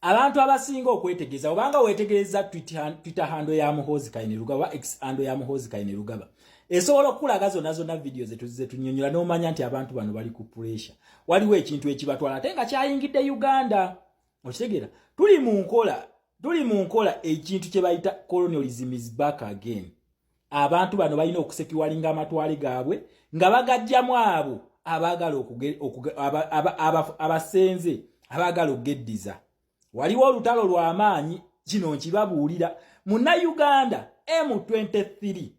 Abantu abasinga okwetegereza, obanga weetegereza Twitter handle ya Muhoozi Kainerugaba oba X handle ya Muhoozi Kainerugaba, esobola okukulaga zonna zonna vidiyo zetuzize tunyonyola n'omanya nti abantu bano bali ku pressure. Waliwo ekintu ekibatwala ate nga kyayingidde Uganda. Okitegeera? Tuli mu nkola ekintu kye bayita colonialism is back again. Abantu bano balina okusecuringa amatwale gaabwe nga bagajjamu abo abaagala abasenze, abaagala okugeddiza. Waliwo olutalo lw'amaanyi. Kino nkibabuulira, Munnayuganda, M23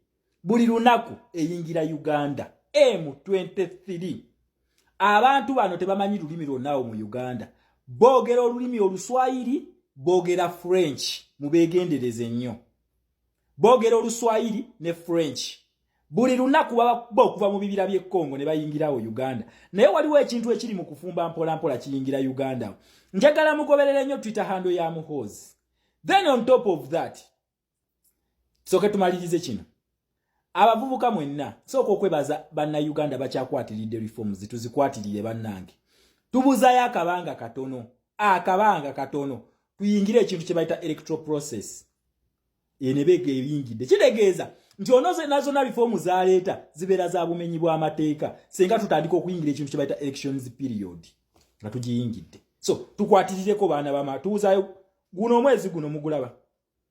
buli lunaku eyingira Uganda. M23, abantu bano tebamanyi lulimi lwonnaawo mu Uganda. Boogera olulimi Oluswayiri, boogera French. Mubeegendereze nnyo. Boogera Oluswayiri ne French. Buli lunaku babakuba okuva mu bibira by'e Congo ne bayingirawo Uganda. Naye waliwo ekintu ekiri mu kufumba mpolampola kiyingira Uganda. Njagala mugoberere nnyo Twitter handle ya Muhoozi. Then on top of that, sooke tumalirize kino. Abavubuka mwenna, sooka okwebaza Bannayuganda bakyakwatiridde reforms. Tuzikwatirire, bannange. Tubuzayo akabanga katono, akabanga katono tuyingire ekintu kye bayita electoral process. Enebeega ebiyingidde kitegeeza nti ono nazonna reform zaleeta zibeera za bumenyi bw'amateeka singa tutandika okuyingira ekintu kye bayita elections period nga tugiyingidde. So tukwatirireko, baana bama. Tubuzayo guno omwezi guno mugulaba,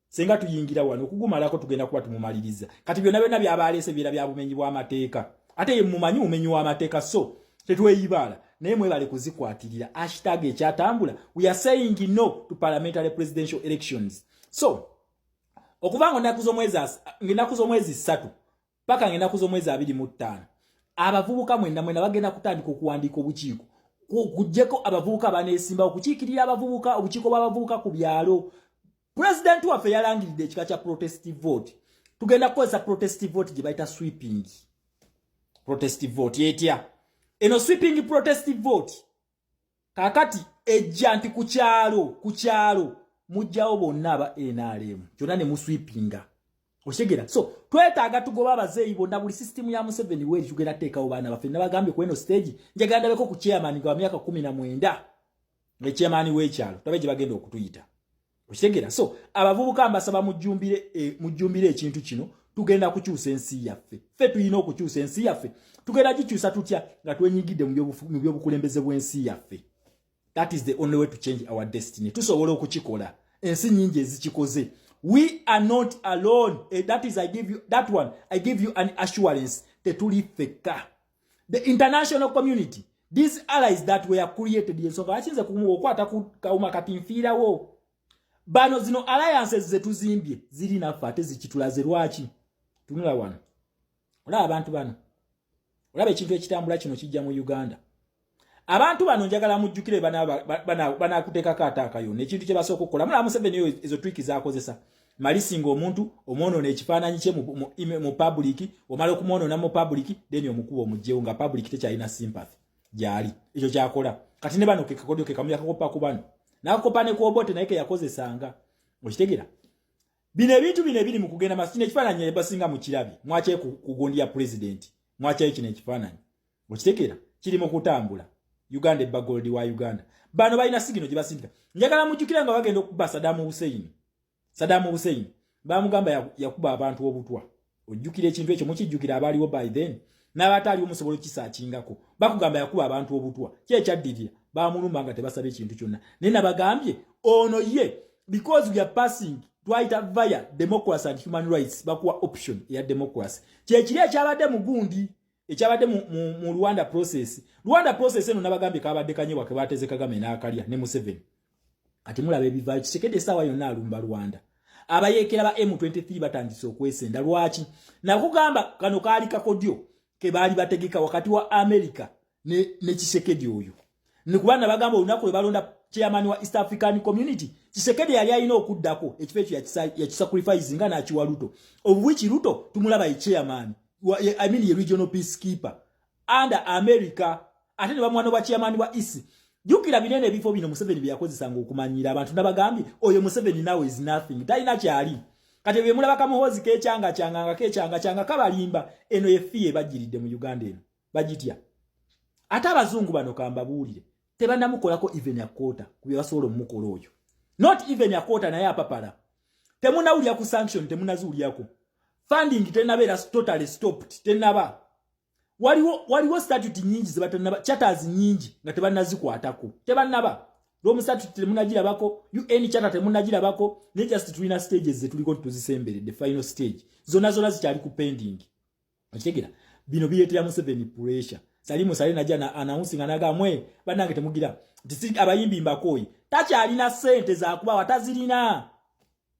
singa tuyingira wano okugumalako tugenda kuba tumumaliriza. Kati byonna byonna byabaleese byera bya bumenyi bw'amateeka, ate ye mumanyi mumenyi w'amateeka, so tetweyibaala. Naye mwebale kuzikwatirira. Hashtag ekyatambula, we are saying no to parliamentary presidential elections. So okuva nga ennaku z'omwezi 3 paka nga ennaku z'omwezi 25, abavubuka mwenna mwena bagenda kutandika okuwandiika obukiiko kuggyeko abavubuka baneesimba okukiikirira abavubuka, obukiiko bw'abavubuka ku byalo. Pulezidenti waffe yalangiridde ekika kya protest vote. Tugenda kukozesa protest vote gye bayita sweeping protest vote. Etya eno sweeping protest vote? Kakati ejja nti ku kyalo mugjawo bonna aba NRM kyonna ne musweepinga. Okitegera? So twetaaga tugoba abazeeyi bonna, buli sisitimu ya Museveni weeri. Tugenda tuteekawo baana baffe. Nabagambye ku eno stage, njagala ndabeko ku chairman nga wa myaka 19, echairman w'ekyalo, tabe gye bagenda okutuyita. Okitegera? So abavubuka mbasaba mujjumbire ekintu kino. Tugenda kukyusa ensi yaffe. Ffe tulina okukyusa ensi yaffe. Tugenda gikyusa tutya? Nga twenyigidde mu byobukulembeze bw'ensi yaffe. That is the only way to change our destiny. Tusobola okukikola. Ensi nyingi ezikikoze. We are not alone. That is, I give you that one, I give you an assurance, tetuli ffekka. The international community, these allies that were created, ensonga bakinze okwata ku kawuma kati nfiirawo bano. Zino alliances zetuzimbye ziri naffe ate zikitulaze. Lwaki? Tunula wano, olaba abantu bano, olaba ekintu ekitambula kino kijja mu Uganda. Abantu bano njagala mujjukire, banakuteekako ataaka yonna. Ekintu kye basooka okukola, mulaba Museveni oyo, ezo tricks zakozesa malisinga omuntu omwonoona ekifaananyi kye mu public. Omala okumwonoona mu public, then omukuba omugjewo nga public tekyalina sympathy gyali. Ekyo kyakola kati ne bano kekakodyo ke kamu yakakopa ku bano, n'akakopa ne kwobote naye ke yakozesanga. Okitegera? Bino ebintu bino ebiri mu kugenda maaso, kino ekifaananyi basinga mukirabi mwakye ku gundi ya president, mwakyayo kino ekifaananyi. Okitegeera? Kiri mu kutambula. Uganda ebba gold wa Uganda. Bano balina signal gye basindika. Njagala mujjukire nga bagenda okuba Saddam Hussein, Saddam Hussein bamugamba yakuba abantu obutwa. Ojjukira ekintu ekyo? Mukijjukira abaaliwo by then n'abataaliwo musobola okisaakingako. Bakugamba yakuba abantu obutwa. Ki ekyaddirira? Bamulumba nga tebasaba ekintu kyonna. Naye nabagambye ono ye, because we are passing, twayita via democracy and human rights, bakuwa option eya democracy. Kyekiri ekyabadde mu gundi, ekyabadde mu Rwanda process. Rwanda process eno nabagambye kabadde kanyebwa ke bateze Kagame n'akalya ne Museveni. Kati mulaba ebivaayo. Tshisekedi essaawa yonna alumba Rwanda. Abayeekera ba M23 batandise okwesenda. Lwaki nakugamba kano kaali kakodyo ke baali bategeka wakati wa America ne Tshisekedi oyo? Nikuba nabagamba olunaku lwe balonda chairman wa East African Community, Tshisekedi yali alina okuddako ekifo ekyo, yakisacrifice nga n'akiwa Ruto, of which Ruto tumulaba ye chairman, I mean ye regional peacekeeper under America, ate ne bamuwa n'obwa chairman wa EAC. Jjukira binene ebifo bino Museveni bye yakozesanga okumanyira abantu. Nabagambye oyo Museveni now is nothing, talina kyali. Kati bye mulaba kamuhozi kekyanga kyanga nga kekyanga kyanga kabalimba. Eno ye fear ebajjiridde mu Uganda. Eno bagitya. Ate abazungu bano kambabuulire, tebannamukolako even a quarter ku bye basobola omumukola oyo. Not even a quarter, naye apapala. Temunawulira ku sanction, temunaziwulirako. Funding tenabeera totally stopped, tenaba. Waliwo statute nyingi zebatanaba, charters nyingi nga tebannazikwatako, tebannaba. Rome Statute temunagirabako, UN Charter temunagirabako, ne just tulina stages zetuliko, tuzisemberedde final stage. Zonna zonna zikyali ku pending. Okitegera? Bino bireetera Museveni pressure. Salimu Sale najja na announcing, anagamwe bannange temugira nti abayimbi mbakooyi. Takyalina ssente zakubawa, tazirina,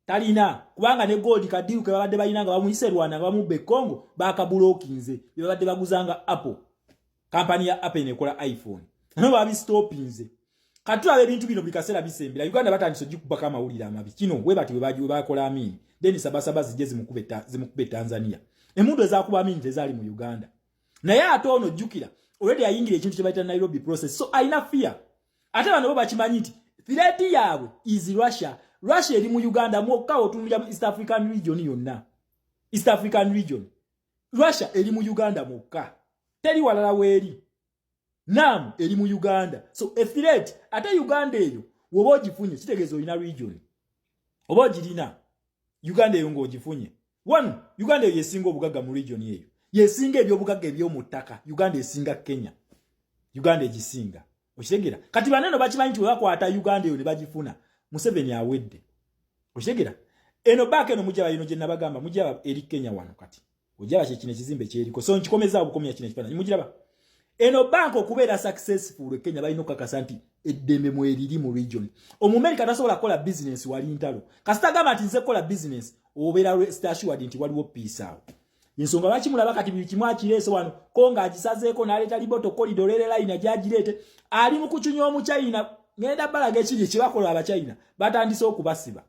talina, kubanga ne gold ka deal ke babadde balina nga bamuyise Rwanda nga bamubba e Congo, bakablockinze. Bye babadde baguzanga Apple, kampani ya Apple nekola iPhone, no babistopinze. Kati tulaba ebintu bino buli kaseera bisembera. Uganda batandise ogikubako amawulire amabi. Kino we bati we bakola Amini, then sabasaba zijje zimukube Tanzania. Emundu ezakuba Amini tezaali mu Uganda. Naye ate ono jjukira already ayingira ekintu kye bayita Nairobi Process, so alina fear. Ate bano bo bakimanyi nti threat yaabwe is Russia. Russia eri mu Uganda mwokka. Otunulira mu East African region yonna, East African region, Russia eri mu Uganda mwokka, teri walala weeri. Nam eri mu Uganda, so a threat. Ate Uganda eyo woba ogifunye, kitegeeza olina region, oba ogirina Uganda eyo ng'ogifunye. One, Uganda eyo yesinga obugagga mu region eyo, yesinga ebyobugagga eby'omu ttaka. Uganda esinga Kenya, Uganda egisinga. Okitegera? Kati baneno bakimanyi nti webakwata Uganda eyo ne bagifuna, Museveni awedde. Okitegera? Eno baaka eno mujaba ino gye nabagamba, mujaba eri Kenya wano. Kati ojaba kyekino ekizimbe kyeriko, so nkikomezaawo bukomya kino ekifaananyi mugiraba. Eno banka okubeera successful e Kenya, balina okukakasa nti eddembe mweriri mu region. Omumerika tasobola kukola business wali ntalo. Kasita gamba nti nze kukola business, obeera rest assured nti waliwo peace awo. Ensonga lwaki mulaba kati buli kimu akireese wano, ko ng'agisazeeko n'aleeta Lobito Corridor, rail line gyagireete, ali mu kucunya Omuchina. Ngenda balaga ekiri ekibakola. Abachina batandise okubasiba.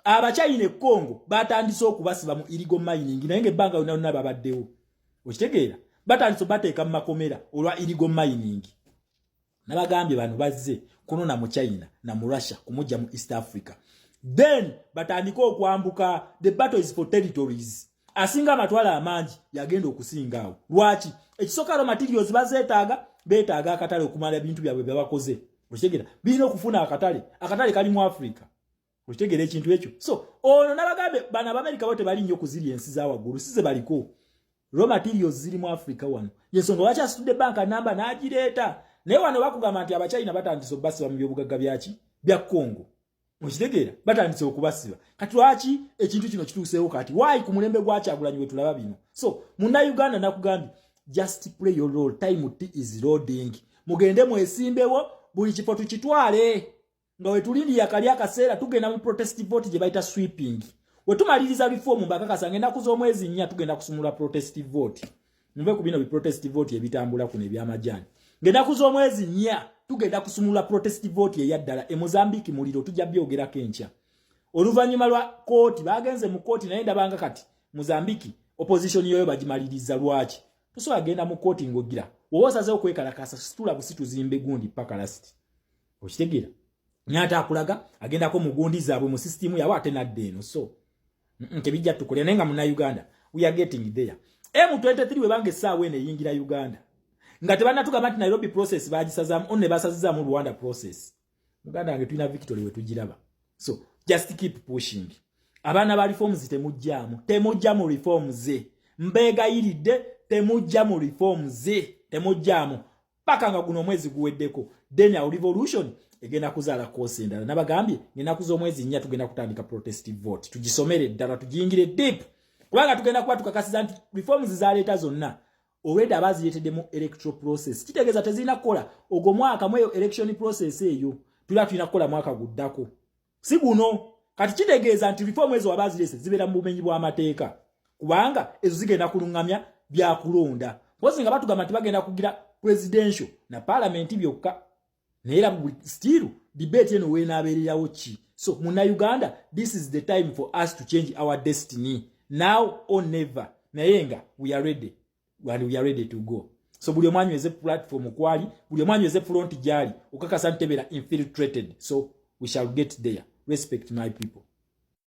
Abachina e Congo batandise okubasiba mu illegal mining, naye ng'ebbanga lyonna lyonna babaddewo. Okitegeera? Batandise obateeka mu makomera olwa illegal mining. Nabagambye bano bazze kunona mu China na mu Russia kumujja mu East Africa, then batandike okwambuka. The battle is for territories. Asinga amatwale amangi yagenda okusinga awo. Lwaki? Ekisooka, raw materials bazeetaaga, beetaaga akatale okumala ebintu byabwe byebakoze. Okitegeera? Birina okufuna akatale. Akatale kali mu Africa. Okitegeera ekintu ekyo? So ono nabagambe bano Abamerika bo tebali nnyo kuzirya ensi za waggulu, si ze baliko. Raw materials ziri mu Africa wano, yensonga lwaki asitudde banka namba n'agireeta. Naye wano bakugamba nti Abachina batandise obbasiba mu byobugagga byaki bya Congo. Okitegeera? Batandise okubasiba. Kati lwaki ekintu kino kituuseewo kati? Waayi ku mulembe gwa Kyagulanyi we tulaba bino? So Munnayuganda, nakugambye, just play your role. Time t is loading. Mugende mwesimbewo, buli kifo tukitwale. Nga wetulindirira kali akaseera, tugenda mu protest vote gye bayita sweeping. Wetumaliriza reform, mbakakasa nga ennaku z'omwezi 4 tugenda kusumula protest vote. Muve ku bino bi protest vote ebitambula kuno ebyamajaani. Ng'ennaku z'omwezi 4 tugenda kusumula protest vote eyaddala. E Mozambique muliro, tujja byogerako enkya. Oluvannyuma lwa kooti, bagenze mu kooti, naye ndabanga kati Mozambique opposition yoyo bagimaliriza. Lwaki tosobola genda mu kooti ng'ogira woba osazeewo okwekalakasa? Situla busituzimbe gundi paka last. Okitegeera? Naye ate akulaga agendako mu gundi zaabwe, mu sisitimu yaabwe, ate nadda eno. So tebijja tukolera. Naye nga Munnayuganda, we are getting there. M23 webanga essaawa eno eyingira Uganda nga tebannatugamba nti Nairobi Process bagisazaamu, ono ne basazizaamu Rwanda Process, muganda wange, tulina victory wetugiraba. So just keep pushing. Abaana ba reforms, temujjaamu, temujja mu reforms. Mbeegayiridde, temujja mu reforms, temujjaamu paka nga guno omwezi guweddeko. Then our revolution egenda kuzaala course endala. Nabagambye ngenaku z'omwezi 4 tugenda kutandika protest vote, tugisomere ddala, tugiyingire deep, kubanga tugenda kuba tukakasiza nti reforms zaleeta zonna olwedda abazireetedde mu electoral process. Kitegeeza tezirina kukola ogwo mwaka mu eyo election process eyo. Tulina kukola mwaka guddako, si guno. Kati kitegeeza nti reform ezo waba zireese zibeera mu bumenyi bw'amateeka, kubanga ezo zigenda kuluŋŋamya byakulonda. Mpozi nga batugamba nti bagenda kugira presidential na parliament byokka, naye era still debate eno weenaabeererawo ki? So Munnayuganda, this is the time for us to change our destiny, now or never. Naye nga we are ready and we are ready to go. So buli omu anyweze platform kwali, buli omu anyweze front gyali, okakasa nti tebeera infiltrated. So we shall get there. Respect, my people.